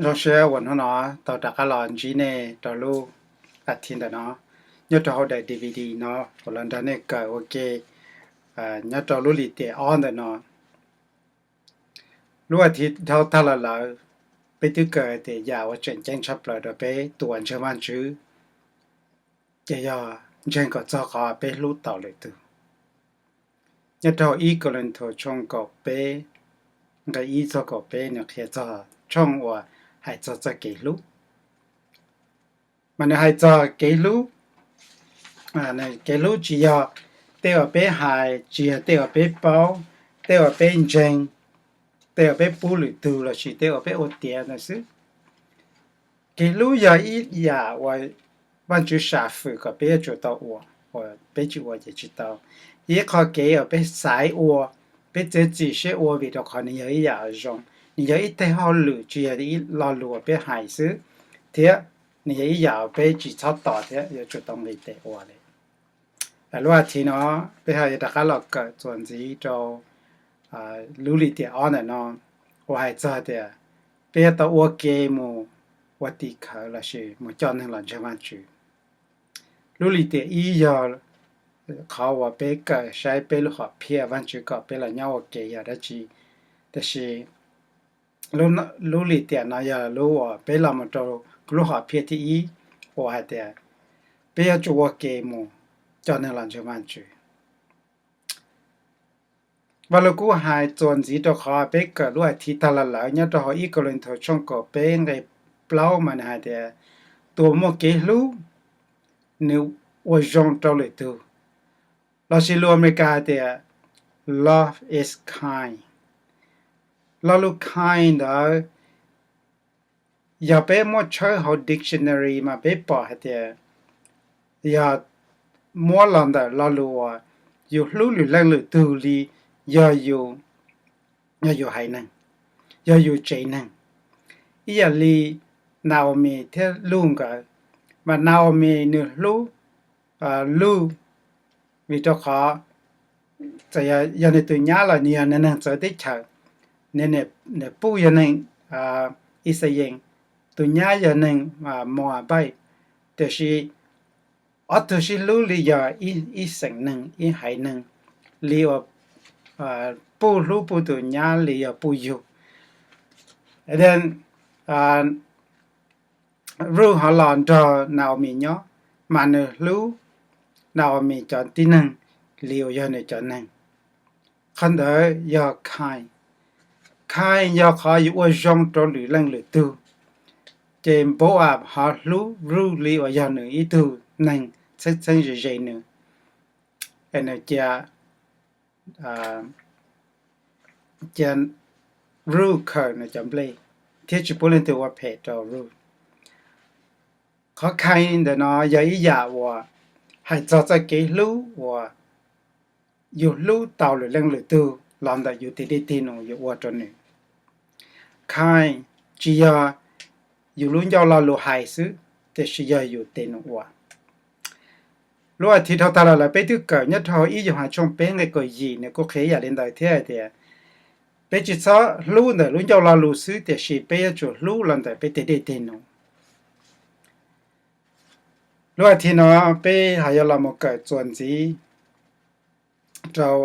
Zoo siab uas hnub no tau rov qab los ntsib nej rau lub as thiv ntawm no, nyob rau hauv daim D V D no uas los nrog nej kawm ua ke nyob rau lub lim tiam ob ntawm no. Lub as thiv dhau tag los lawm, peb twb kawm tias yam uas tseem ceeb tshaj plaws rau peb tus uas ntseeg Vajtswv ces yog ntseeg kom txog qhov peb hlub tau lwm tus. Nyob rau ib Kauleethaus tshooj kaum peb nqe ib txog kaum peb nws qhia txog tshooj uas hais txog txoj kev hlub. Mas nws hais txog kev hlub, kev hlub tsis yog tej uas peb hais, tsis yog tej uas peb paub, tej uas peb ntseeg, tej uas peb pub lwm tus lossis tej uas peb ua tiav ntawd xwb. Kev hlub yog ib yam uas Vajtswv sam fwm kom peb yuav tsum tau ua, uas peb tsis ua ces tsis tau. Yog ib qho kev uas peb xaiv ua, peb txiav txim siab ua vim rau qhov nws yog ib yam uas zoo, nws yog ib teg hauj lwm tsis yog ib lo lus uas peb hais xwb, thiab nws yog ib yam uas peb tsis txhob tos thiab yuav tsum tau nqis tes ua li. Lub as thiv no peb ho yuav rov qab los kawm txuas ntxiv rau lub lim tiam ob ntawm no uas hais txog tias peb yuav tau ua ke mus ua tim khawv lossis mus coj neeg los ntseeg Vajtswv. Lub lim tiam ib yog qhov uas peb kawm saib peb lub hom phiaj Vajtswv kom peb los nyob ua ke yog dab tsi, tiam sis lub lim tiam no yog lub uas peb los mus rau lub hom phiaj thib ib uas hais tias peb yuav tsum ua ke mus coj neeg los ntseeg Vajtswv. Vaj Lug Kub hais txuas ntxiv rau qhov peb kawm lub as thiv tag los lawm nyob rau hauv ib Kauleethaus tshooj kaum peb nqe plaub mas nws hais tias tus uas muaj kev hlub nws ua zoo rau lwm tus, lossis lus Amelikas hais tias love is kind. Lo lus kind ntawd yog peb muab tshawb hauv dictionary mas peb pom hais tias yog muab los ntawm lo lus uas yus hlub lwm leej lwm tug li yog yus, yog yus haiv neeg, yog yus tsev neeg. Ib yam li Naomi thiab Luj nkawd, mas Naomi nws hlub Luj vim rau qhov txawm yog nws tus nyab los nws yog neeg txawv teb chaws, nws puj yog neeg Ixayees, tus nyab yog neeg Moabais, tiam sis ob tug sib hlub li yog ib xeem neeg ib haiv neeg, li uas puj hlub puj tus nyab li yog puj yug. Ruj ho los nrog Naomi nyob, mas nws hlub Naomi cov tib neeg li uas yog nws cov neeg. Qhov ntawd yog kind. Kind yog qhov yus ua zoo rau lwm leej lwm tug. Ces Npau-am ho hlub Ruj li uas yog nws ib tug neeg txheeb txheeb ze ze nws, es nws cia, cia Ruj khaws nws cov nplej thiab tsis pub leej twg ua phem rau Ruj. Qhov kind ntawm no yog ib yam uas hais txog txoj kev hlub uas yus hlub tau lwm leej lwm tug los ntawm yus tig dej tig num yus ua rau nws. Kind tsis yog yus lub ncauj lo lus hais xwb, tiam sis yog yus tes num ua. Lub as thiv dhau tag los lawm peb twb kawm nyob rau hauv ib Yauhas tshooj peb nqe kaum yim nws kuj qhia ib yam li ntawd thiab hais tias peb tsis txhob hlub ntawm lub ncauj lo lus xwb, tiam sis peb yuav tsum hlub los ntawm peb tig dej tig num. Lub as thiv no peb ho yuav los mus kawm txuas ntxiv rau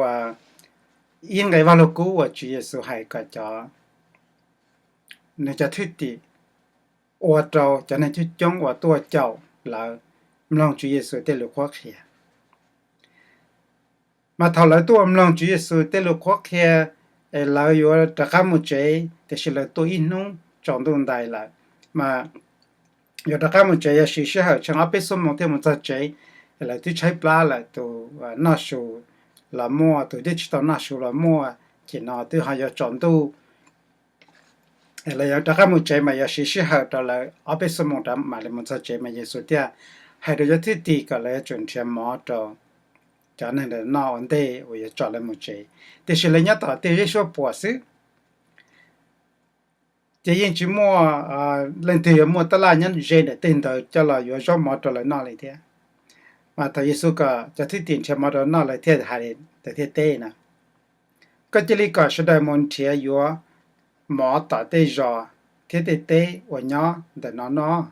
ib nqe Vaj Lug Kub uas Tswv Yexus hais kom cov, nws cov thwj tim ua rau cov neeg coob coob uas tuaj caum lawv mloog Tswv Yexus tej lus qhuab qhia. Mas thaum lawv tuaj mloog Tswv Yexus tej lus qhuab qhia es lawv yuav rov qab mus tsev, tiam sis lawv tuaj ib hnub tsaus ntuj ntais lawm, mas yuav rov qab mus tsev yuav siv sij hawm tsheej ob peb xuab moos thiaj mus txog tsev, es lawv twb tshaib plab lawm, tus noj su los muaj, tus twb tsis tau noj su los muaj, ces no twb ho yuav tsaus ntuj. Lawv yuav rov qab mus tsev mas yuav siv sij hawm rau lawv ob peb xuab moos rov mam li mus txog tsev, mas Yexus thiaj hais rau cov thwj tim kom lawv yuav tsum nrhiav mov rau cov neeg ntawd noj ua ntej uas yuav tso lawv mus tsev. Tiam sis lawv nyob tom tej zeb suab puam xwb, ces yeej tsis muaj leej twg yuav muaj tab laj nyob ze ntawm tej ntawd coj los yuav zaub mov rau lawv noj li thiab. Mas thaum Yexus kom cov thwj tim nrhiav mov rau noj, lawv thiaj hais, lawv thiaj teb na, koj cia li kom sawv daws mus nrhiav yuav mov tom tej zos thiab tej teb uas nyob ntawm no noj.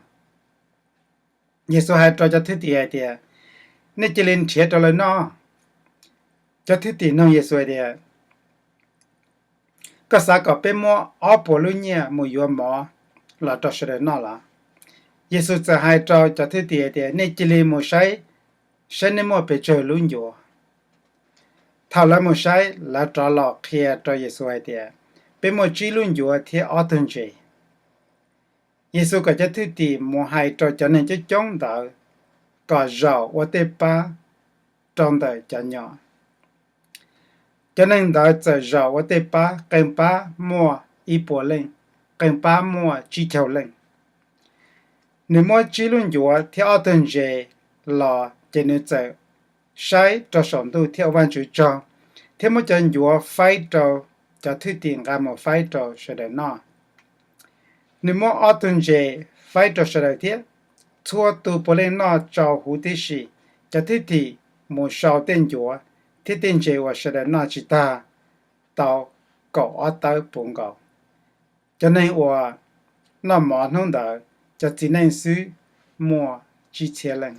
Yexus hais rau cov thwj tim hais tias, nej cia li nrhiav rau lawv noj. Cov thwj tim nug Yexus hais tias, koj xav kom peb muab ob puas lub nyiaj mus yuav mov los rau sawv daws noj los? Yexus txawm hais rau cov thwj tim hais tias, nej cia li mus saib, saib nej muaj pes tsawg lub ncuav. Thaum lawv mus saib, lawv rov los qhia rau Yexus hais tias, peb muaj tsib lub ncuav thiab ob tug ntses. Yexus kom cov thwj tim mus hais rau cov neeg coob coob ntawd kom zaum ua tej pab rau ntawm cov nyom. Cov neeg ntawd txawm zaum ua tej pab, qee pab muaj ib puas leej, qee pab muaj tsib caug leej. Nws muab tsib lub ncuav thiab ob tug ntses los ces nws txawm saib rau saum ntuj thiab ua Vajtswv tsaug, thiab muab cov ncuav faib rau cov thwj tim nqa mus faib rau sawv daws noj. Nws muab ob tug ntses faib rau sawv daws thiab. Txhua tus puav leej noj tsau huv tib si. Cov thwj tim mus sau tej ncuav thiab tej ntses uas sawv daws noj tsis tag tau kaum ob tawb puv nkaus. Cov neeg uas noj mov hnub ntawd, cov txiv neej xwb muaj tsib txhiab leej.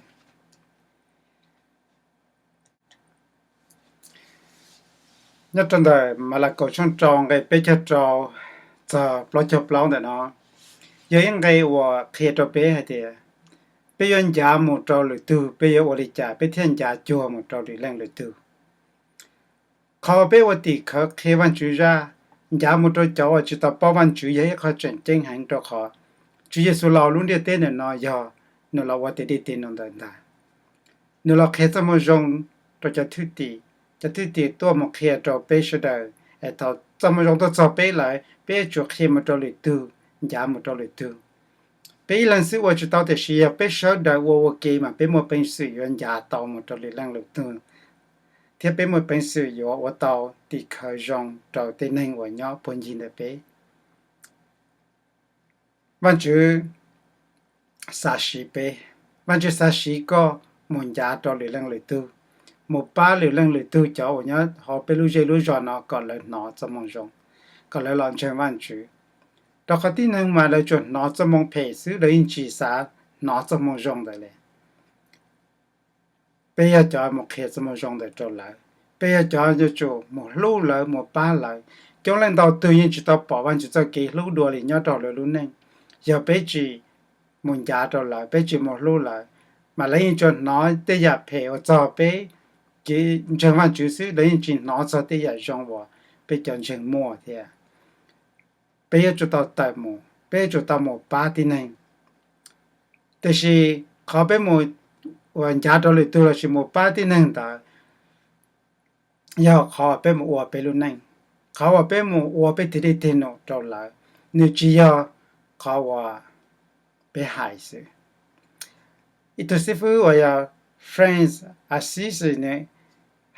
Nyob rau ntawm Malakaus tshooj rau nqe peb caug rau txog plaub caug plaub ntawm no, yog ib nqe uas qhia rau peb hais tias, peb yuav ncav mus rau lwm tug, peb yuav ua li cas peb thiaj ncav cuag mus rau lwm leej lwm tug? Qhov uas peb ua tim khawv qhia Vajtswv zaj, ncav mus rau cov uas tsis tau paub Vajtswv yog ib qho tseem ceeb heev, rau qhov Tswv Yexus los lub ntiaj teb ntawm no yog nws los ua tes dej tes num ntawm ntag. Nws los qhia txoj moo zoo rau cov thwj tim, cov thwj tim tuaj mus qhia rau peb sawv daws. Es thaum txoj moo zoo tuaj txog peb lawm, peb yuav tsum qhia mus rau lwm tug, ncav mus rau lwm tug. Peb ib leeg xwb ua tsis tau, tiam sis yog peb sawv daws ua ua ke mas peb muaj peev xwm yuav ncav tau mus rau lwm leej lwm tug, thiab peb muaj peev xwm yuav ua tau tim khawv zoo rau tej neeg uas nyob puag ncig ntawm peb. Vajtswv xav siv peb, Vajtswv xav siv koj mus ncav rau lwm leej lwm tug, mus pab lwm leej lwm tug cov uas nyob hauv peb lub zej lub zos no kom lawv hnov txoj moo zoo, kom lawv los ntseeg Vajtswv. Rau qhov tib neeg mas lawv tsuas hnov txoj moo phem xwb, lawv yeej tsis xav hnov txoj moo zoo ntawd li. Peb yog cov mus qhia txoj moo zoo ntawd rau lawv. Peb yog cov yuav tsum mus hlub lawv, mus pab lawv. Coob leej ntau tug yeej tsis tau pom Vajtswv txoj kev hlub dua li nyob rau lawv lub neej. Yog peb tsis mus ncav rau lawv, peb tsis mus hlub lawv, mas lawv yeej tsuas hnov tej yam phem uas txog peb kev ntseeg Vajtswv xwb, lawv yeej tsis hnov txog tej yam zoo uas peb cov ntseeg muaj thiab. Peb yuav tsum tau tawm mus, peb yuav tsum tau mus pab tib neeg. Tiam sis qhov peb mus uas ncav rau lwm tug lossis mus pab tib neeg ntawd yog qhov uas peb mus ua peb lub neej, qhov uas peb mus ua peb tig dej tig num rau lawv, nws tsis yog qhov uas peb hais xwb. Ib tug xib fwb uas yog Francis Assisi nws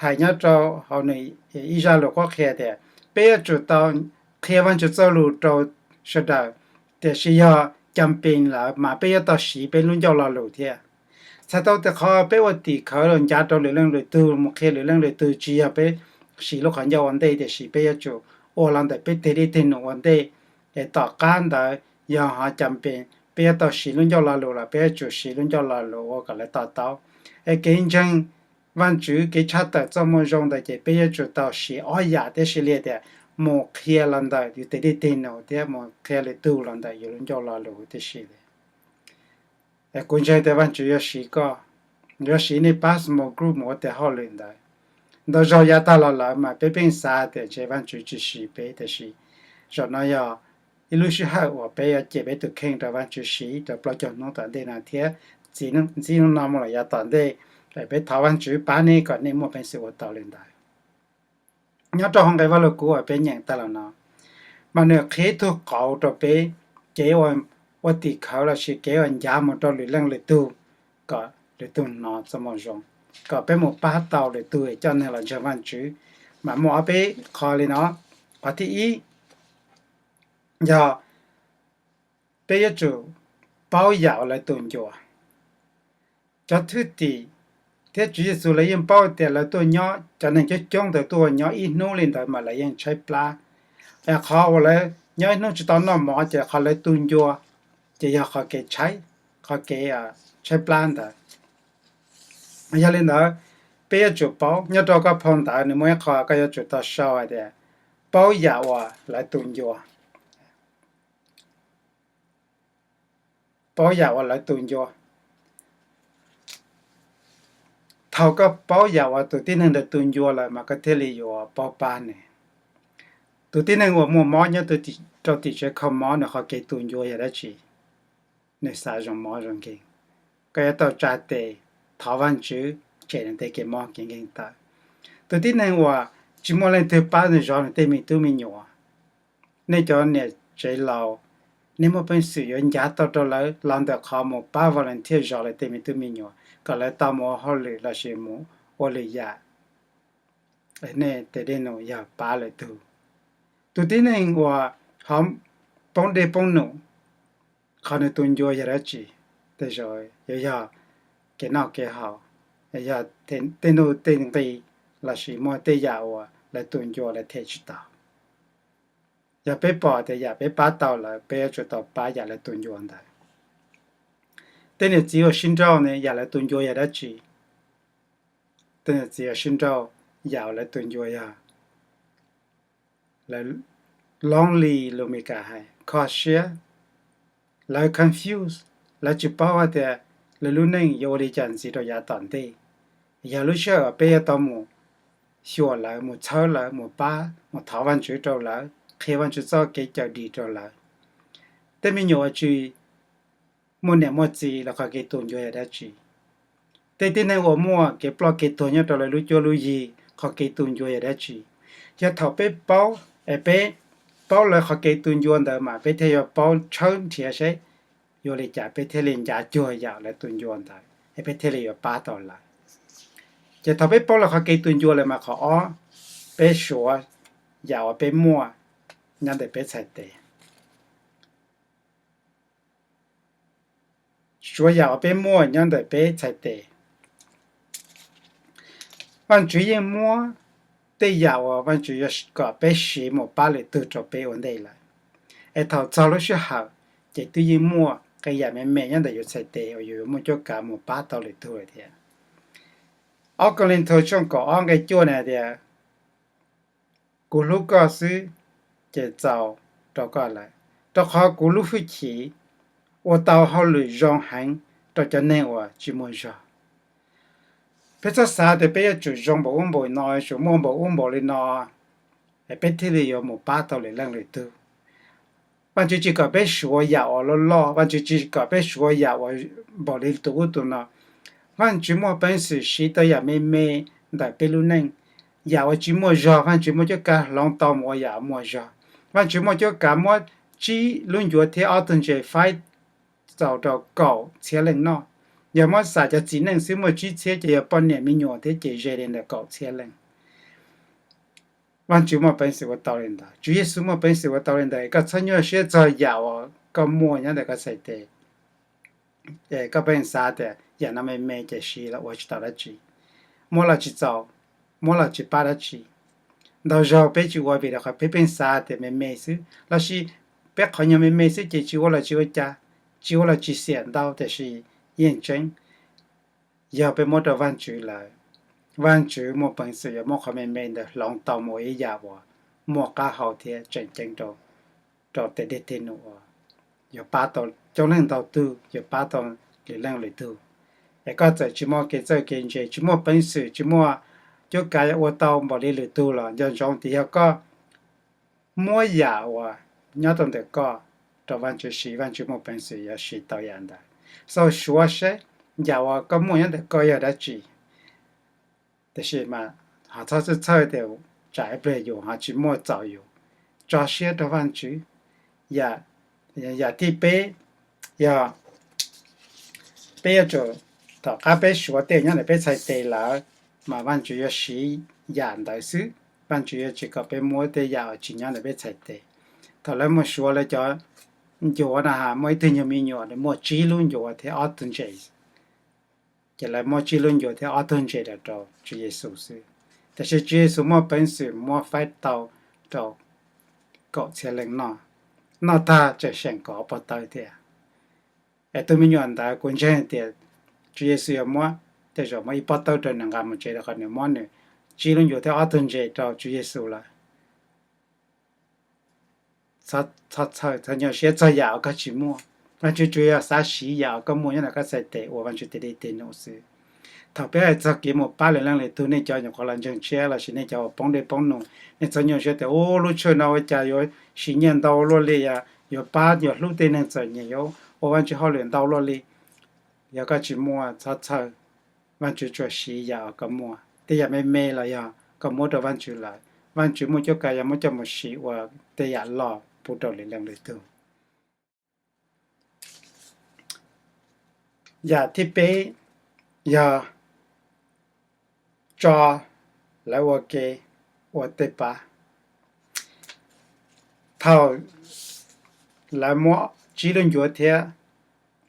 hais nyob rau hauv nws ib zaj lus qhuab qhia tias, peb yuav tsum tau qhia Vajtswv txoj lus rau sawv daws, tiam sis yog cas pes lawm mas peb yuav tau siv peb lub ncauj lo lus thiab. Txhais tau tias qhov peb ua tim khawv los ncav rau lwm leej lwm tug, mus qhia lwm leej lwm tug tsis yog peb siv lub qhov ncauj ua ntej, tiam sis peb yuav tsum ua los ntawm peb tig dej tig num ua ntej. Es tom qab ntawd yog ho cas pes peb yuav tau siv lub ncauj lo lus los peb yuav tsum siv lub ncauj lo lus ua kom lawv to taub. Es kev ntseeg Vajtswv, kev tshaj tawm txoj moo zoo ntawd ces peb yuav tsum tau siv ob yam tib si li tias mus qhia los ntawm yus tig dej tig num thiab mus qhia lwm tug los ntawm yus lub ncauj lo lus tib si li. Kuv ntseeg tias Vajtswv yuav siv koj, yuav siv nej pab small group mus ua tej hauj lwm ntawd. Ntau zaug yav tag los lawm mas peb pheej xav tias ntshe Vajtswv tsis siv peb, tiam sis zaum no yog ib lub sij hawm uas peb yuav cem peb tus kheej rau Vajtswv siv rau plaub caug hnub tom ntej no thiab txij hnub no mus lawm yav tom ntej, peb thov Vajtswv pab nej kom nej muaj peev xwm ua tau li ntawd. Nyob rau hauv nqe Vajluskub uas peb nyeem tag los no, mas nws qhia ib tug qauv rau peb, kev ua tim khawv lossis kev uas ncav mus rau lwm leej lwm tug, kom lwm tug hnov txoj moo zoo, kom peb mus pab tau lwm tug coj neeg los ntseeg Vajtswv. Mas muaj ob peb qho li no. Qhov thib ib yog peb yuav tsum paub yam uas lawv tu ncua. Cov thwj tim thiab Tswv Yexus lawv yeej paub tias lawv tuaj nyob, cov neeg coob coob ntawd tuaj nyob ib hnub li ntawd mas lawv yeej tshaib plab. Qhov uas lawv nyob ib hnub tsis tau noj mov ces qhov lawv tu ncua ces yog qhov kev tshaib, qhov kev tshaib plab ntawd. Yog li ntawd, peb yuav tsum paub nyob rau koj phau ntawv nws muaj ib qho koj yuav tsum tau sau hais tias paub yam uas lawv tu ncua. Paub yam uas lawv tu ncua. Thaum koj paub yam uas tus tib neeg ntawd tu ncua lawm mas koj thiaj li yuav paub pab nws. Tus tib neeg uas muaj mob nyob rau tim tsev kho mob nws qhov kev tu ncua yog dab tsi? Nws xav zoo mob zoo nkeeg. Koj yuav tau tsa tes thov Vajtswv tshem nws tej kev mob kev nkeeg tawm. Tus tib neeg uas tsis muaj leej twg pab nws zov nws tej me tub me nyuam, nej cov niam tsev laus, nej muaj peev xwm yuav ncav tau rau lawv los ntawm qhov mus pab volunteer zov lawv tej me tub me nyuam kom lawv tau mus ua hauj lwm lossis mus ua lwm yam. Nej tes dej num yog pab lwm tug. Tus tib neeg uas ho poob dej poob num, qhov nws tu ncua yog dab tsi? Tej zaum yuav yog kev noj kev haus, yog tej nuj tej nqi lossis muaj tej yam uas lawv tu ncua lawv them tsis tau. Yog peb pom tias yam peb pab tau lawv, peb yuav tsum tau pab yam lawv tu ncua ntawd. Tej niam txiv uas sib nrauj ne, yam lawv tu ncua yog dab tsi? Tej niam txiv uas sib nrauj, yam uas lawv tu ncua yog lawv lonely, lus Meskas hais kho siab, lawv confuse, lawv tsis paub hais tias lawv lub neej yuav ua li cas ntxiv rau yav tom ntej. Yog lub sij hawm uas peb yuav tau mus xyuas lawv, mus txhawb lawv, mus pab, mus thov Vajtswv rau lawv, qhia Vajtswv txoj kev cawm dim rau lawv. Tej me nyuam uas tsis muaj niam muaj txiv lawv qhov kev tu ncua yog dab tsi? Tej tib neeg uas muaj kev ploj kev tuag nyob rau lawv lub cuab lub yig qhov kev tu ncua yog dab tsi? Yog thaum peb paub, es peb paub lawv qhov kev tu ncua ntawd mas peb thiaj yuav paub tshawb nrhiav seb yuav li cas peb thiaj li ncav cuag yam lawv tu ncua ntawd es peb thiaj li yuav pab tau lawv. Ces thaum peb paub lawv qhov kev tu ncua lawm mas qhov ob, peb suav yam uas peb muaj nyob ntawm peb txhais tes. Suav yam uas peb muaj nyob ntawm peb txhais tes. Vajtswv yeej muab tej yam uas Vajtswv yuav kom peb siv mus pab lwm tug rau peb ua ntej lawm. Es thaum txog lub sij hawm, ces twb yeej muaj qee yam me me nyob ntawm yus txhais tes uas yus yuav muaj cuab kav mus pab tau lwm tug lawm thiab. Ob Kauleethaus tshooj kaum ob nqe cuaj na hais tias, kuv hlub koj xwb ces txaus rau koj lawm, rau qhov kuv lub hwj chim ua tau hauj lwm zoo heev rau cov neeg uas tsis muaj zog. Peb txhob xav tias peb yuav tsum zoo npaum ub npaum no, yuav tsum muaj npaum ub npaum li no, es peb thiaj li yuav mus pab tau lwm leej lwm tug. Vajtswv tsis kom peb suav yam uas loj loj, Vajtswv tsis kom peb suav yam uas npaum li tus ub tus no. Vajtswv muaj peev xwm siv tau yam me me ntawm peb lub neej. Yam uas tsis muaj zog Vajtswv muaj cuab kav hloov tau mus ua yam muaj zog. Vajtswv muaj cuab kav muab tsib lub ncuav thiab ob tug ntses faib txaus rau kaum txhiab leej noj. Yog muab xam cov txiv neej xwb muaj tsib txhiab ces yog poj niam me nyuam thiab ces ze li ntawm kaum txhiab leej. Vajtswv muaj peev xwm ua tau li ntawd, Tswv Yexus muaj peev xwm ua tau li ntawd. Koj txhob nyuaj siab txog yam uas koj muaj nyob ntawm koj txhais tes. Koj pheej xav tias yam no me me ces siv los ua tsis tau dab tsi, muab los tsis txaus, muab los tsis pab dab tsi. Ntau zaug peb tsis ua vim rau qhov peb pheej xav tias me me xwb, lossis peb qhov nyuag me me xwb ces tsis ua los tsis ua cas, tsis ua los tsis xiam ntau, tiam sis yeej tseeb, yog peb muab rau Vajtswv lawm, Vajtswv muaj peev xwm yuav muab qhov me me ntawd hloov tau mus ua ib yam uas muaj qab hau thiab tseem ceeb rau tej dej tej num uas yuav pab tau coob leej ntau tug, yuav pab tau lwm leej lwm tug. Es koj txawm tsis muaj kev txawj kev ntse, tsis muaj peev xwm, tsis muaj cuab kav ua tau npaum li lwm tug los nco ntsoov tias yog koj muab yam uas nyob rau ntawm koj rau Vajtswv siv, Vajtswv muaj peev xwm yuav siv tau yam ntawd. Xaus suav seb yam uas koj muaj nyob ntawm koj yog dab tsi. Tiam sis mas ho txhob txhawj txhawj tias tsam ib pliag yus ho tsis muaj txaus yus. Tso siab rau Vajtswv. Yam thib peb yog peb yuav tsum, tom qab peb suav tej nyob ntawm peb txhais tes lawm, mas Vajtswv yuav siv yam ntawd xwb. Vajtswv yuav tsis kom peb muab tej yam uas tsis nyob ntawm peb txhais tes. Thaum lawv mus suav lawv cov ncuav na has, muaj ib tug nyuag me nyuam nws muaj tsib lub ncuav thiab ob tug ntses. Ces lawv muab tsib lub ncuav thiab ob tug ntses rau Tswv Yexus xwb. Tiam sis Tswv Yexus muaj peev xwm muab faib tau rau kaum txhiab leej noj. noj tag tseem seem kom pob tawb thiab. Es tus me nyuam ntawd kuv ntseeg tias Tswv Yexus yuav muab, tej zaum muab ib pob tawb rau nws nqa mus tsev rau qhov nws muab nws tsib lub ncuav thiab ob tug ntses rau Tswv Yexus lawm. Txhob txhawj, txhob nyuaj siab txog yam uas koj tsis muaj. Vaajtswv tsuas yog xav siv yam uas koj muaj nyob ntawm koj txhais tes ua Vaajtswv tes dej tes num xwb. Thaum peb hais txog kev mus pab lwm leej lwm tug, nej cov nyuam qhuav los ntseeg tshiab lossis nej cov uas poob dej poob num, nej txhob nyuaj siab tias ub, lub tshuaj no ua cas yuav siv nyiaj ntau luaj li, yuav pab yuav hlub tej neeg txom nyem, yuav ua Vaajtswv hauj lwm ntau luaj li. Yog koj tsis muaj txhob txhawj, Vaajtswv tsuas siv yam uas koj muaj. Tej yam me me los yog koj muab rau Vaajtswv lawm, Vaajtswv muaj cuab kav yog muab coj mus siv ua tej yam loj pub rau lwm leej lwm tug. Yam thib peb yog tso lawv ua ke ua tej pab. Thaum lawv muab tsib lub ncuav thiab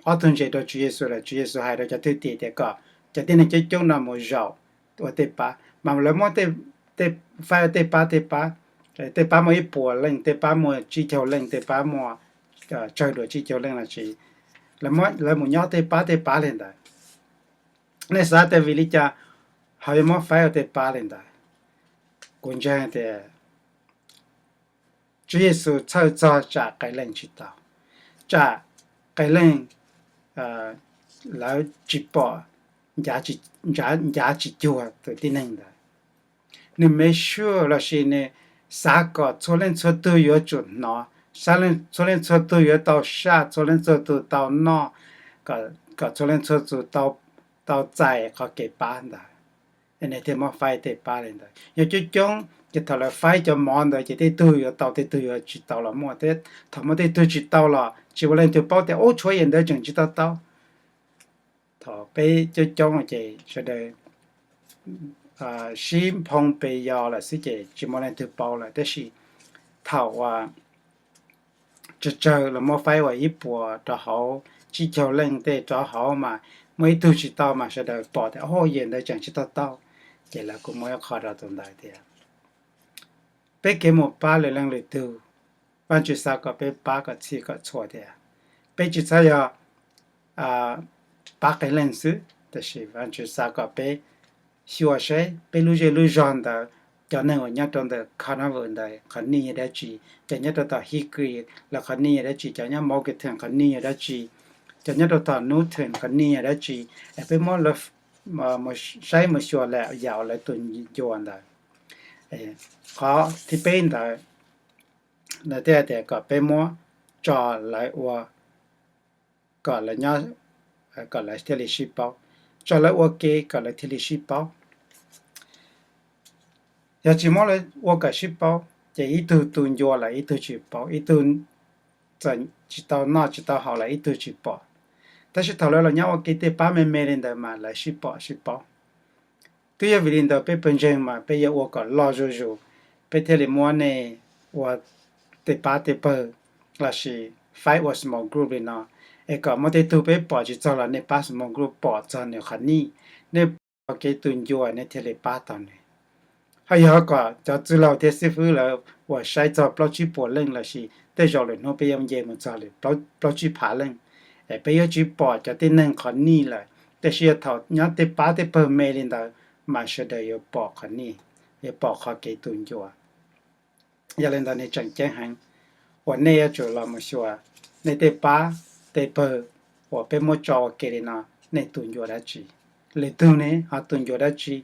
ob tug ntses rau Tswv Yexus lawm, Tswv Yexus hais rau cov thwj tim tias kom cov tib neeg coob coob no mus zaum ua tej pab, mas lawv muab faib tej pab, tej pab, tej pab muaj ib puas leej, tej pab muaj tsib caug leej, tej pab muaj tsawg dua tsib caug leej los sis lawv mus nyob tej pab tej pab li ntawd. Nej xav tias vim li cas ho yuav muab faib ua tej pab li ntawd? Kuv ntseeg tias Tswv Yexus txhawj txog tsam qee leej tsis tau, tsam qee leej lawv tsis pom, ncav tsis cuag tus tib neeg ntawd. Nws make sure lossis nws xav kom txhua leej txhua tug yuav tsum hnov, txhua leej txhua tug yuav tau saj, txhua leej txhua tug tau noj, kom txhua leej txhua tug tau txais qhov kev pab ntawd. Nws thiaj muab faib tej pab li ntawd. Yog coob coob ces thaum lawv faib cov mov ntawd ces tej tug yuav tau, tej tug yuav tsis tau los muaj thiab. Thaum muaj tej tug tsis tau los tsis muaj leej twg paub tias ub, tshuav yam ntawd tseem tsis tau tau. Thaum peb coob coob ces sawv daws sib nphoo pes yos lawm xwb ces tsis muaj leej twg paub lawm. Tab sis thaum uas tsawg tsawg los muab faib ua ib puas rau hauv tsib caug leej tej rau hauv mas muaj ib tug tsis tau mas sawv daws pom tias ub, yam ntawd tseem tsis tau tau, ces lawv kuj muab ib qho rau tus ntawd thiab. Peb kev mus pab lwm leej lwm tug, Vaajtswv xav kom peb pab kom txhij kom txhua thiab. Peb tsis txhob yog pab qee leej xwb, tab sis Vaajtswv xav kom peb xyuas saib peb lub zej lub zog ntawd, cov neeg uas nyob rau ntawm Carver ntawd qhov nij yog dab tsi, cov nyob rau tom Hickory lawv qhov nij yog dab tsi, cov nyob Morganton qhov nij yog dab tsi, cov nyob rau tom Newton qhov nij yog dab tsi, es peb muab saib mus xyuas lawm yam uas lawv tus ncua ntawd. Qhov thib peb ntawd, nws thiaj hais tias kom peb muab tso lawv ua, kom lawv nyob, kom lawv thiaj li sib paub. Tso lawv ua ke kom lawv thiaj li sib paub. Yog tsis muab lawv ua kom sib paub ces ib tug tu ncua lawm ib tug tsis paub, ib tug txawm tsis tau noj tsis tau haus los ib tug tsis pom. Tab sis thaum lawv los nyob ua ke tej pab me me li ntawd mas lawv sib pom sib paub. Twb yog vim li ntawd peb pawg ntseeg mas peb yuav ua kom loj zuj zus, peb thiaj li muab nej ua tej pab tej pawg lossis faib ua small group li no, es kom muaj tej tug peb pom tsis txog los nej pab small group pom txog nws qhov nij, nej pom kev tu ncua nej thiaj li pab tau nws. Ho yog kom cov txwj laug thiab xib fwb lawv uas saib txog plaub tsib puas leej lossis tej zaum lwm hnub peb yuav nce mus txog li plaub tsib phav leej, es peb yuav tsis pom cov tib neeg qhov nij lawm, tab sis yog thaum nyob tej pab tej pawg me li ntawd mas sawv daws yuav pom qhov nij, yuav pom qhov kev tu ncua. Yog li ntawd nws tseem ceeb heev uas nej yuav tsum los mus xyuas nej tej pab tej pawg uas peb muab tso ua ke li no, nej tu ncua dab tsi, lwm tug ne ho tu ncua dab tsi.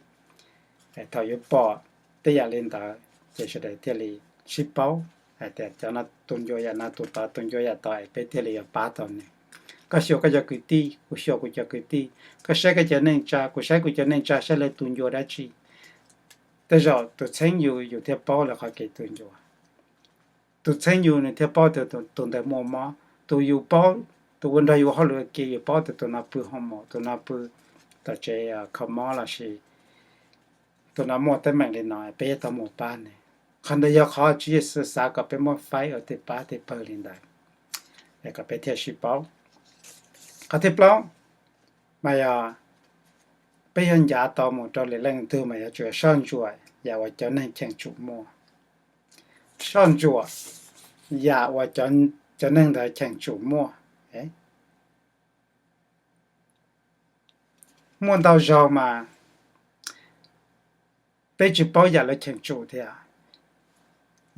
Thaum yuav pom tej yam li ntawd ces sawv daws thiaj li sib paub hais tias cov no tu ncua yam no, tus tod tu ncua yam tod, es peb thiaj li yuav pab tau nws. Koj xyuas koj cov kwv tij, kuv xyuas kuv cov kwv tij, koj saib koj cov neej tsa, kuv saib kuv cov neej tsa, saib lawv tu ncua dab tsi. Tej zaum tus txheeb yus, yus thiaj paub lawv qhov kev tu ncua. Tus txheeb yus nws thiaj paub tias tus ntawd muaj mob. Tus yus paub, tus ua nrog yus ua hauj lwm ua ke, yus paub tias tus no pw hoo maum, tus no pw tom tsev kho mob lossis tus no muaj teeb meem li no, peb yuav tau mus pab nws. Qhov ntawd yog qhov Tswv Yexus xav kom peb muab faib ua tej pab tej pawg li ntawd, es kom peb thiaj sib paub. Qhov thib plaub mas yog peb yuav ncav tau mus rau lwm leej tug mas yuav tsum soj ntsuam yam uas cov neeg cheem tsum muaj. Soj ntsuam, yam uas cov neeg ntawd cheem tsum muaj. Muaj ntau zaug mas peb tsis paub yam lawv cheem tsum thiab.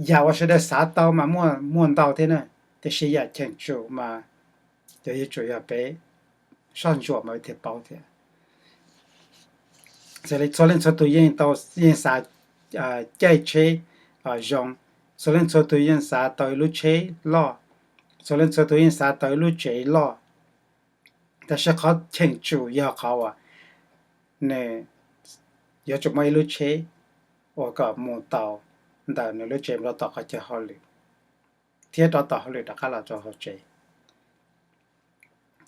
Yam uas sawv daws xav tau mas muaj ntau thiab na, tiam sis yam cheem tsum mas yuav tsum yog peb soj ntsuam mas thiaj paub thiab. Txhua leej txhua tus yeej tau, yeej xav caij tsheb zoo, txhua leej txhua tus yeej xav tau ib lub tsheb loj, txhua leej txhua tus yeej xav tau ib lub tsev loj. Tab sis qhov cheem tsum yog qhov uas nws yuav tsum muaj ib lub tsheb uas kom mus tau ntawm nws lub tsev mus rau tom qhov chaw hauj lwm, thiab rov tom hauj lwm rov qab los rau hauv tsev,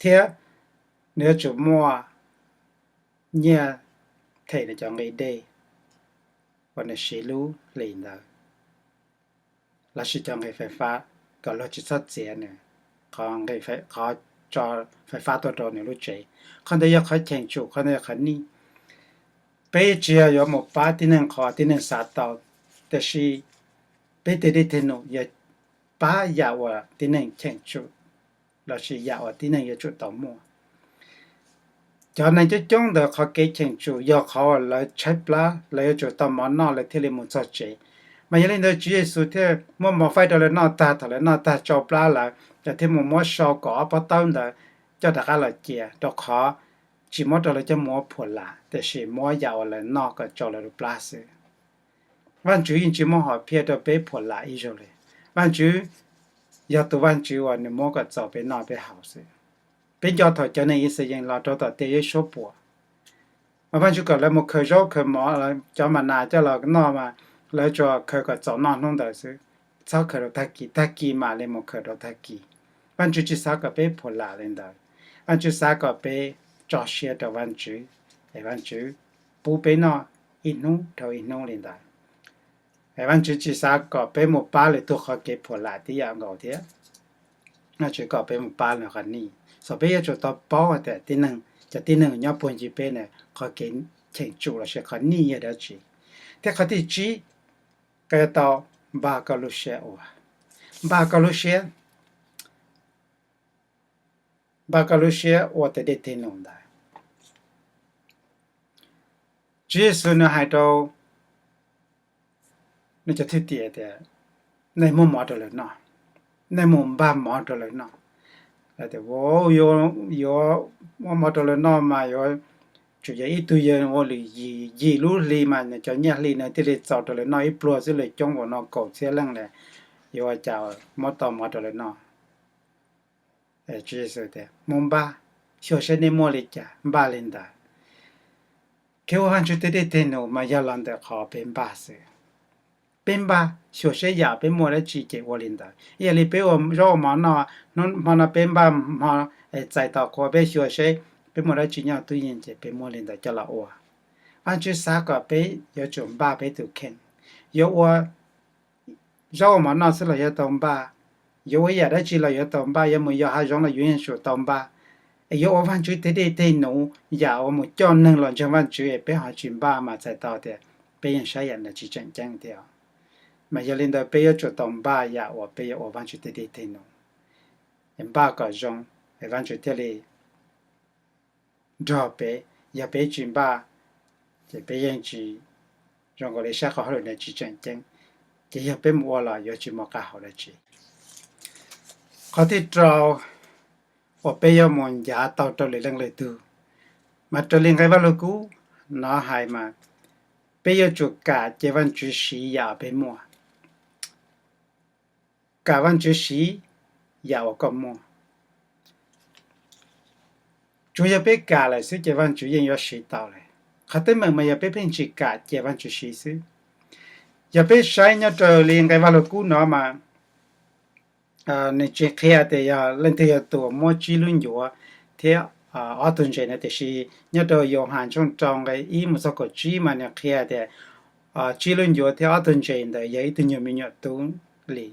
thiab nws yuav tsum muaj nyiaj them nws cov nqi dej uas nws siv lub hlis ntawd, lossis cov nqi fais fab kom luag tsis txhob txiav nws qhov tso fais fab tuaj rau nws lub tsev. Qhov ntawd yog qhov cheem tsum, qhov ntawd yog qhov nij. Peb tsis yog yuav mus pab tib neeg qhov tib neeg xav tau, tiam sis peb tej dej tej num yog pab yam uas tib neeg cheem tsum lossis yam uas tib neeg yuav tsum tau muaj. Cov neeg coob coob ntawd qhov kev cheem tsum yog qhov uas lawv tshaib plab, lawv yuav tsum tau mov noj lawv thiaj li mus txog tsev. Mas yog li ntawd Tswv Yexus thiaj muab mov faib rau lawv noj tag, thaum lawv noj tag tsau plab lawm, lawv thiaj mus muab sau kom ob pob tawb ntawd coj rov qab los cia, rau qhov tsis muab rau lawv coj mus ua phuam lam, tiam sis muab yam uas lawv noj kom tsau lawv lub plab xwb. Vajtswv yeej tsis muab hom phiaj rau peb phuam lam ib zaug li. Vajtswv yog tus Vajtswv uas nws muab kom txaus peb noj peb haus xwb. Peb nco thaum cov neeg Yixalayees los rau tom tiaj yeb suab puam, mas Vajtswv kom lawv mus khaws zaub khaws mov, cov ma nas coj los noj mas lawv tsuas khaws kom txaus noj hnub ntawd xwb, txhob khaws rau tag kis, tag kis mam li mus khaws rau tag kis. Vajtswv tsis xav kom peb phuam lam li ntawd. Vajtswv xav kom peb tso siab rau Vajtswv, es Vajtswv pub peb noj ib hnub dhau ib hnub li ntawd. Vajtswv tsis xav kom peb mus pab lwm tus qhov kev phuam lam tib yam nkaus thiab. Vajtswv kom peb mus pab nws qhov nij. Xav peb yuav tsum tau paub tias tib neeg, cov tib neeg nyob puag ncig peb na qhov kev cheem tsum lossis qhov nij yog dab tsi. Thiab qhov thib tsib, koj yuav tau npaj koj lub siab ua, npaj koj lub siab, npaj koj lub siab ua tej dej tej num ntawd. Tswv Yexus nws hais rau nws cov thwj tim tias, nej muab mov rau lawv noj, nej mus npaj mov rau lawv noj. Lawv tias, yuav, yuav muab mov rau lawv noj mas yuav tsum yog ib tug yawg ua lwm yim, yim lub hli mas nws cov nyiaj hli nws thiaj li txaus rau lawv noj ib pluag xwb, lawv coob npaum no kaum txhiab leej li, yuav ua cas muab tau mov rau lawv noj. Tswv Yexus tias, mus npaj, xyuas seb nej muaj li cas npaj li ntawd. Kev ua Vajtswv tej dej tej num mas yog los ntawm qhov peb npaj xwb. Peb npaj xyuas seb yam peb muaj dab tsi ces ua li ntawd. Ib yam li peb ua zaub ua mov noj, hmo no peb npaj hmo, txais tos qhua peb xyuas seb peb muaj dab tsi nyob tub yeej ces peb muab li ntawd coj los ua. Vajtswv xav kom peb yuav tsum npaj peb tus kheej. Yuav ua zaub ua mov noj xwb los yuav tau npaj, yuav ua yam dab tsi los yuav tau npaj, yuav mus yos hav zoov los yuav yeej tsum tau npaj. Es yuav ua Vajtswv tej dej tej num, yam uas mus coj neeg los ntseeg Vajtswv es peb ho tsis npaj mas txhais tau tias peb yeej saib yam ntawd tsis tseem ceeb thiab. Mas yog li ntawd peb yuav tsum tau npaj yam uas peb yuav ua Vajtswv tej dej tej num, npaj kom zoo, es Vajtswv thiaj li nrog peb. Yog peb tsis npaj, ces peb yeej tsis, zoo nkaus li saib qhov hauj lwm ntawd tsis tseem ceeb, ces yog peb mus ua los yuav tsis muaj qab hau dab tsi. Qhov thib rau uas peb yuav mus ncav tau rau lwm leej lwm tug, mas raws li nqe Vaj Lug Kub no hais mas peb yuav tsum kam cia Vajtswv siv yam uas peb muaj. Kam Vajtswv siv yam uas koj muaj. Tsuas yog peb kam lawm xwb ces Vajtswv yeej yuav siv tau lawm. Qhov teeb meem mas yog peb pheej tsis kam cia Vajtswv siv xwb. Yog peb saib nyob raws li nqe Vaj Lug Kub no mas nws tsis qhia tias yog leej twg yog tus muab tsib lub ncuav thiab ob tug ntses no, tiam sis nyob rau Yauhas tshooj rau nqe ib mus txog kaum tsib mas nws qhia tias tsib lub ncuav thiab ob tug ntses ntawd yog ib tug nyuag me nyuam tub li.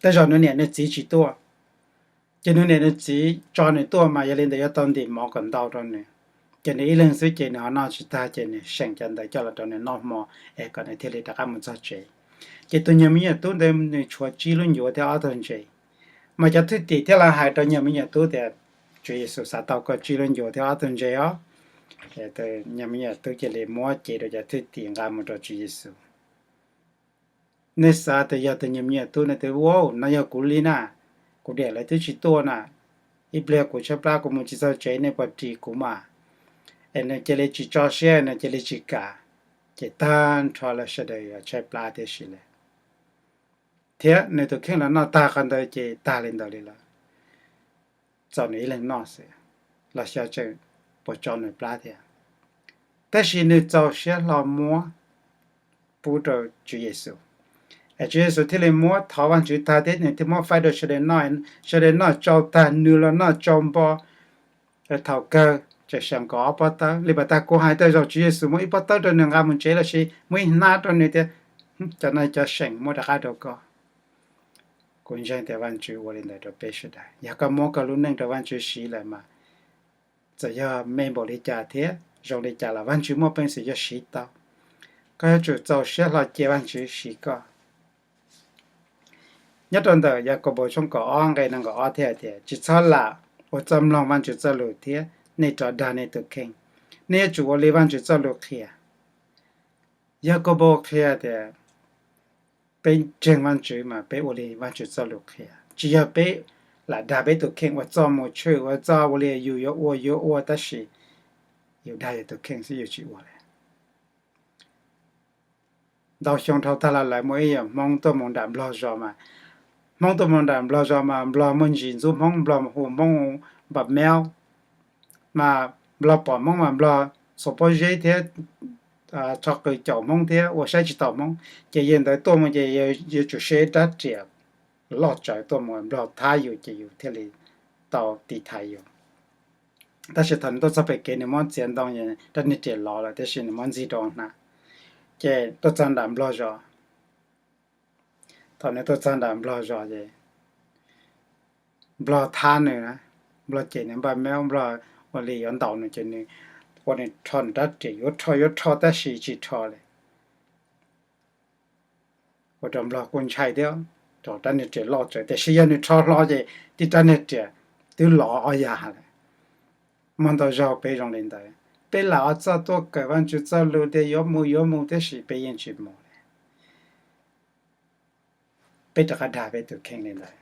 Tej zaum nws niam nws txiv tsis tuaj, ces nws niam nws txiv tso nws tuaj mas yog li ntawd yuav tau ntim mov kom ntau rau nws. Ces nws ib leeg xwb ces nws ho noj tsis tag ces nws seem cov ntawd coj los rau nws noj hmo es kom nws thiaj li rov qab mus txog tsev. Ces tus nyuag me nyuam tub ntawd nws tshuav tsib lub ncuav thiab ob tug ntses. Mas cov thwj tim thiaj los hais rau nyuag me nyuam tub tias, Tswv Yexus xav tau koj tsib lub ncuav thiab ob tug ntses os. Ces nyuag me nyuam tub cia li muab cev rau cov thwj tim nqa mus rau Tswv Yexus. Nej xav tias yog tus nyuag me nyuam tub no tias, Ua, no yog kuv li na, kuv diam lawv twb tsis tuaj na, ib pliag kuv tshaib plab kuv mus tsis txog tsev nej puas ris kuv mas? Es nws cia li tsis tso siab, nws cia li tsis kam, ces tag nrho lawv sawv daws yuav tshaib plab tib si lawm. Thiab nws tus kheej los noj tag qhov ntawd ces tag li ntawd li lawm, txaus nws ib leeg noj xwb, los xyov tseem puas tso nws plab thiab. Tab sis nws txaus siab hlo muab pub rau Tswv Yexus. Es Tswv Yexus thiaj li muab thov Vajtswv tag thiab nws thiaj muab faib rau sawv daws noj, sawv daws noj tsau tag, nws los noj tsau npo. Thaum kawg tseem seem kom ob pob tawb li pas tag, kuv hais tej zaum Tswv Yexus muab ib pob tawb rau nws nqa mus tsev lossis muab ib hnab rau nws tias, Cov no cov seem, muab rov qab rau koj. Kuv ntseeg tias Vajtswv ua li ntawd rau peb sawv daws. Yog koj muab koj lub neej rau Vajtswv siv lawm mas, txawm yog me npaum li cas thiab zoo li cas los Vajtswv muaj peev xwm yuav siv tau. Koj yuav tsum txaus siab hlo cia Vajtswv siv koj. Nyob rau ntawm Yakaunpaus tshooj kaum ob nqe nees nkaum ob thiaj tias, Tsis txhob lam ua txoj mloog Vajtswv txoj lus thiab nej rov dag nej tus kheej. Nej yuav tsum ua li Vajtswv txoj lus qhia. Yakaunpaus qhia tias peb ntseeg Vajtswv mas peb ua li Vajtswv txoj lus qhia, tsis yog peb lam dag peb tus kheej ua txoj mus tshwj, ua txoj ua li yus yuav ua yuav ua tab sis yus dag yus tus kheej xwb yus tsis ua li. Ntau xyoo dhau tag los lawv muaj ib yam Hmoob tuaj mus nram Nplog zos mas, Hmoob tuaj mus nram Nplog zos mas Nplog muaj ntsis ntxub Hmoob, Nplog hu Hmoob npa meub, mas Nplog pom Hmoob mas Nplog txhua pob zeb thiab tho qws caum Hmoob thiab ua saib tsis taus Hmoob, ces yawg ntawd tuaj mus ces yuav tsum siv rab riam loj tsawv tuaj mus, Nplog thab yus ces yus thiaj li tau tiv thaiv yus. Tab sis thaum nws tuaj txog pem kev nws muab txiav ntoo, rab niag riam lov lawm tab sis nws muab ntxig rau hauv hnab, ces tuaj txog nram Nplog zos. Thaum nws tuaj txog nram Nplog zos ces Nplog thab nws na, Nplog cem nws npa meub, Nplog ua li yuav ntaus nws ces nws ua nws rho nws rab riam yuav rho yuav rho tab sis tsis rho li. Ua rau Nplog kuj ntshai thiab, rau rab niag riam loj tsawv, tiam sis yog nws rho hlo ces tib rab niag riam twb lov ob yam lawm. Muaj ntau zaug peb zoo li ntawd, peb lam ua txoj tuaj kawm Vajtswv txoj lus tias yuav mus yuav mus tab sis peb yeej tsis mus li. Peb rov qab dag peb tus kheej li ntawd.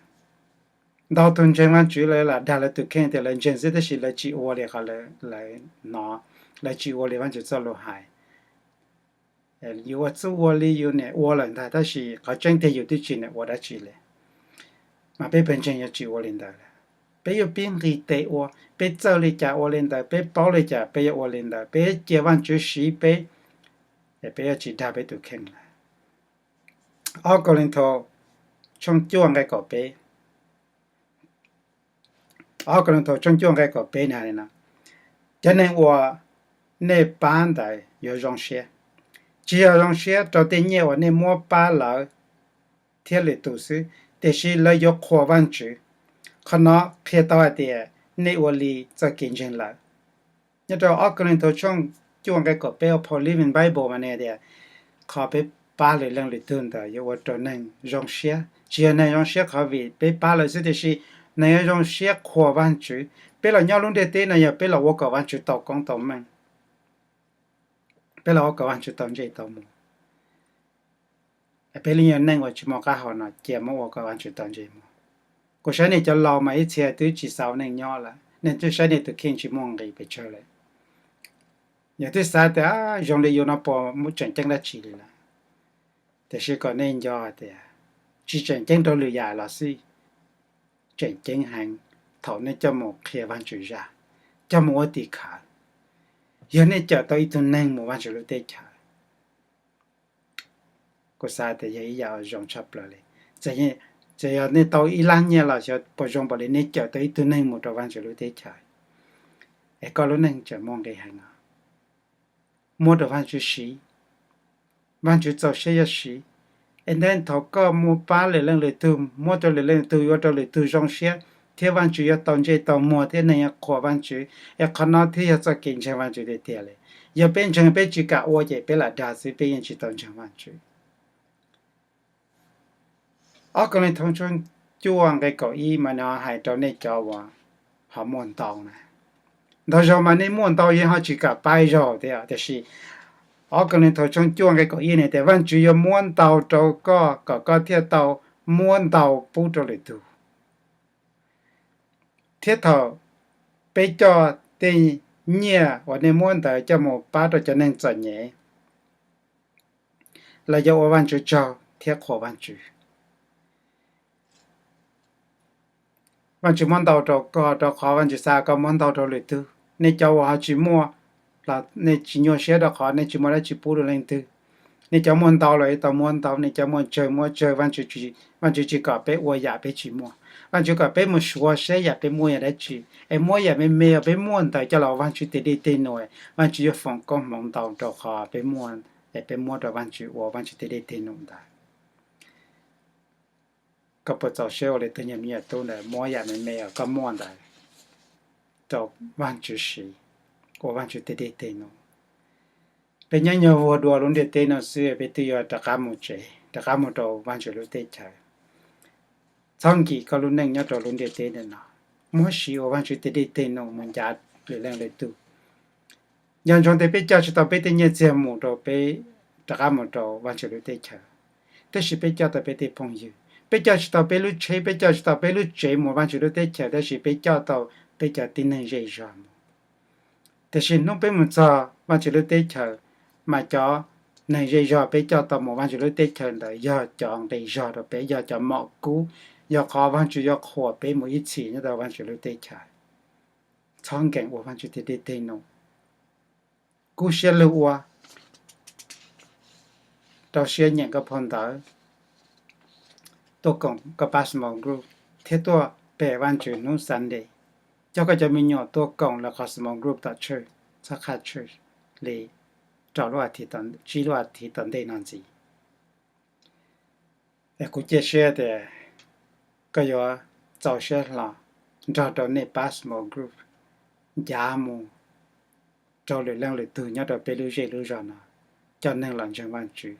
Ntau tus ntseeg Vajtswv lawv lam dag lawv tus kheej tias lawv ntseeg xwb tab sis lawv tsis ua li qhov lawv hnov, lawv tsis ua li Vajtswv txoj lus hais. Yus ua txuj ua li yus niam ua lawm ntag tab sis qhov tseeb tiag yus twb tsis niam ua dab tsi li. Mas peb pawg ntseeg yuav tsis ua li ntawd. Peb yuav pib nqis tes ua, peb txawj li cas ua li ntawd, peb paub li cas peb yuav ua li ntawd, peb cia Vajtswv siv peb, es peb yuav tsis dag peb tus kheej lawm. Ob Kauleethaus tshooj cuaj nqe kaum peb, ob Kauleethaus tshooj cuaj nqe kaum peb no, cov neeg uas nej pab ntawd yuav zoo siab, tsis yog zoo siab rau tej nyiaj uas nej muab pab lawv thiab lwm tus xwb, tiam sis lawv yuav qhuas Vajtswv. Qhov no qhia tau hais tias nej ua li txoj kev ntseeg lawm. Nyob rau ob Kauleethaus tshooj cuaj nqe kaum peb uas phau Living Bible mas nws tias, qhov peb pab lwm leej lwm tug ntawd yuav ua rau neeg zoo siab, tsis yog neeg zoo siab qhov vim peb pab lawv xwb tiam sis neeg yuav zoo siab qhuas Vajtswv. Peb los nyob lub ntiaj teb no yog peb los ua kom Vajtswv tau koob tau meej, peb los ua kom Vajtswv tau ntsej tau muag. Peb lub nyuag neej uas tsis muaj qab hau no cia muab ua kom Vajtswv tau ntsej muag. Kuv saib nej cov laus mas ib txhia twb tsis xav ua neej nyob lawm, nej twb saib nej tus kheej tsis muaj nqis pes tsawg lawm. Yog twb xav tias zoo li yus no puas muaj tseem ceeb dab tsi li lawm. Tiam sis kom nej nco hais tias, tsis tseem ceeb rau lwm yam los xij, tseem ceeb heev thaum nej coj mus qhia Vajtswv zaj, coj mus ua tim khawv, yog nej cawm tau ib tug neeg mus Vajtswv lub teb chaws. Kuv xav tias yog ib yam uas zoo tshaj plaws li. Txawm yog nej tau ib lab nyiaj los xyov puas zoo npaum li nej cawm tau ib tug neeg mus rau Vajtswv lub teb chaws, es koj lub neej tseem muaj nqis heev no. Muab rau Vajtswv siv, Vajtswv txaus siab yuav siv. Es ntawd thaum koj mus pab lwm leej lwm tug, muab rau lwm leej lwm tug, yuav rau lwm tug zoo siab, thiab Vajtswv yuav tau ntsej tau muag thiab neeg yuav qhuas Vajtswv. Es qhov no thiaj yog txoj kev ntseeg Vajtswv tiag tiag li. Yog peb ntseeg peb tsis kam ua ces peb lam dag xwb, peb yeej tsis tau ntseeg Vajtswv. Ob Kauleethaus tshooj cuaj nqe kaum ib mas nws hais rau nej cov uas ho muaj ntau na. Ntau zaus mas nej muaj ntau yeej ho tsis kam pab zaug thiab, tiam sis Ob Kauleethaus tshooj cuaj nqe kaum ib nws tias Vajtswv yuav muab ntau rau koj kom koj thiaj tau muab ntau pub rau lwm tus. Thiab thaum peb coj tej nyiaj uas nej muab ntawd coj mus pab rau cov neeg txom nyem, lawv yuav ua Vajtswv tsaug thiab qhuas Vajtswv. Vajtswv muab ntau rau koj rau qhov Vajtswv xav koj muab ntau rau lwm tus. Nej cov uas ho tsis muaj los nej tsis nyuaj siab rau qhov nej tsis muaj dab tsi pub rau leej twg. Nej cov muaj ntau los yuav tau muab ntau, nej cov muaj tsawg muab tsawg. Vajtswv tsis kom peb ua yam peb tsis muaj. Vajtswv kom peb mus suav saib yam peb muaj yog dab tsi, es muab yam me me uas peb muaj ntawd coj los ua Vajtswv tes dej tes num, Vajtswv yuav foom koob hmoov ntau rau qhov peb muaj, es peb muab rau Vajtswv ua Vajtswv tes dej tes num ntawd. Koj puas txaus siab ua li tus nyuag me nyuam tub ntawd muab yam me me uas koj muaj ntawd rau Vajtswv siv, ua Vajtswv tes dej tes num? Peb nyob nyuag vuag dua lub ntiaj teb no xwb peb twb yuav rov qab mus tsev, rov qab mus rau Vajtswv lub teb chaws. Txhob nkim koj lub neej nyob rau lub ntiaj teb ntawm no, muab siv ua Vajtswv tes dej tes num mus ncav lwm leej lwm tus. Nco ntsoov tias peb coj tsis tau peb tej nyiaj txiag mus rau peb rov qab mus rau Vajtswv lub teb chaws, tab sis peb coj tau peb tej phooj ywg, peb coj tsis tau peb lub tsheb, peb coj tsis tau peb lub tsev mus Vajtswv lub teb chaws, tab sis peb coj tau peb cov tib neeg zej zog mus. Tiam sis hnub peb mus txog Vajtswv lub teb chaws, mas cov neeg zej zog peb coj tau mus Vajtswv lub teb chaws ntawd yog cov nqi zog rau peb, yog cov mom kub, yog qhov Vajtswv yuav qhuas peb mus ib txhis nyob rau Vajtswv lub teb chaws. Txhob nkees ua Vajtswv tes dej tes num, kub siab lug ua, rau siab nyeem koj phau ntawv, tuaj koom koj pab small group, thiab tuaj pe Vajtswv hnub Sunday. Coj koj cov me nyuam tuaj koom lawv qhov small group tom church, txhob qhaj church li rau lub, tsib lub athiv tom ntej no ntxiv. Es kuv cia siab tias koj yuav txaus siab hlo nrog rau nej pab small group ncav mus rau lwm leej lwm tug nyob rau peb lub zej lub zog no, coj neeg los ntseeg Vajtswv.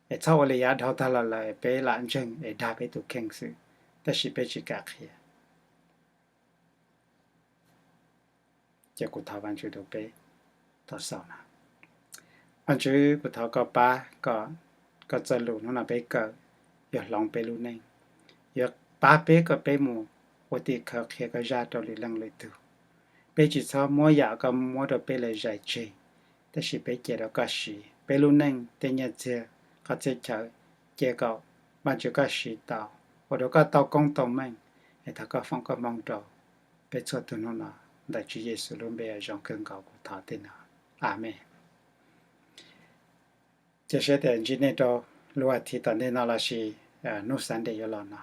Es txhob ua li yav dhau tag los lawm peb lam ntseeg es dag peb tus kheej xwb, tab sis peb tsis kam qhia. Ces kuv thov Vajtswv rau peb tau xaus no. Vajtswv, kuv thov koj pab kom koj txoj lus hnub no peb kawm yuav hloov peb lub neej, yuav pab peb kom peb mus ua tim khawv qhia koj zaj rau lwm leej lwm tug. Peb tsis txhob muab yam koj muab rau peb lawm zais tseg, tab sis peb cia rau koj siv peb lub neej, tej nyiaj txiag, qhov txhia chaw, cia kom Vajtswv koj siv tau, ua rau koj tau koob tau meej. Es thov koj foom koob hmoov rau peb txhua tus hnub no, ntawm Tswv Yexus lub npe zoo kawg nkaus kuv thov tej no, Amees. Cia siab tias ntsib nej rau lub athiv tom ntej no lossis hnub Sunday yuav los no.